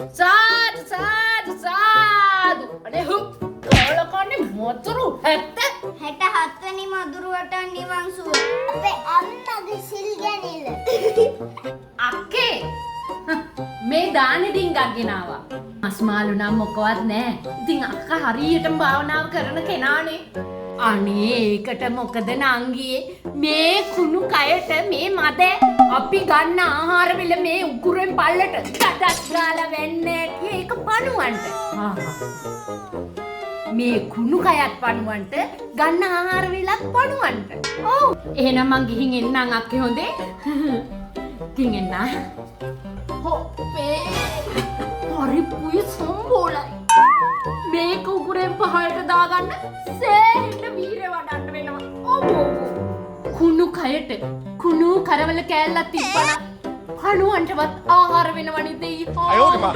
සාදු සාදු සාදු. අනේ හු කාලා කන්නේ මතුරු 70. 67 වෙනි මදුරුවට නිවන් සුව. අපේ අම්මගේ සිල් ගැනිල්ල. අක්කේ, මේ දානෙ ඩිංගක් ගෙනාවා. මස් මාළු නම් මොකවත් නෑ. ඉතින් අක්කා හරියටම භාවනාව කරන කෙනානේ. අනේ ඒකට මොකද නංගියේ, මේ කුණු කයට මේ මද අපි ගන්න ආහාර වල මේ උගුරෙන් පල්ලට ගඩක් ගාලා වෙන්නේ ඒක පණුවන්ට. මේ කුණු කයත් පණුවන්ට, ගන්න ආහාර වේලත් පණුවන්ට. ඔව්. එහෙනම් මං ගිහින් එන්නම් අක්කේ, හොඳේ. ගිහින් එන්න. හොප්පේ. පරිප්පුයි සම්බෝලයි. මේක උගුරෙන් පහළට දාගන්න සෑහෙන්න වීරය වඩන්න වෙනවා. ඔව් ඔව්. කුණු කයට කුණු කරවල කෑල්ලක් තිබ්බනම් පණුවන්ටවත් ආහාර වෙනවනේ දෙයියෝ.